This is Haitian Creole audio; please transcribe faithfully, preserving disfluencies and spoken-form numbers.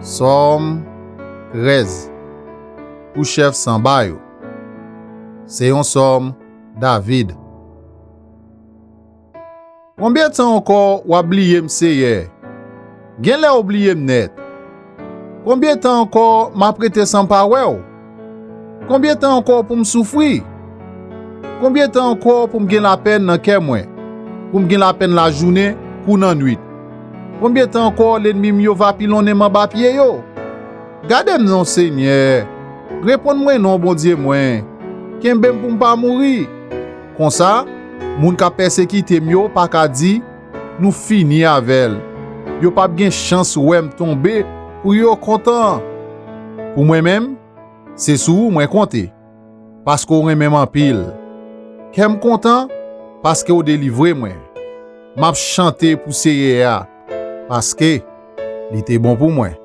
Sòm trèz. Pou chèf sanba yo. Se yon sòm David. Konbyen tan ankò w ap bliye m, Seyè? Genlè w bliye m nèt. Konbyen tan ankò m ap rete san pa wè w? Konbyen tan ankò pou m soufri? Konbyen tan ankò pou m gen lapèn nan kè mwen, pou m gen lapèn lajounen kou nan nwit? Konbyen tan ankò lènmi m yo va pilonnen m anba pye yo? Gade m non, Senyè, reponn mwen non, Bondye mwen, kenbe m pou m pa mouri. Konsa, moun k ap pèsekite m yo pa ka di, nou fini avè l. Yo p ap gen chans wè m tonbe pou yo kontan. Pou mwen menm, se sou ou mwen konte, paske w renmen m anpil. Kè m kontan, paske w delivre mwen. M ap chante pou Seyè a, paske li te bon pou mwen.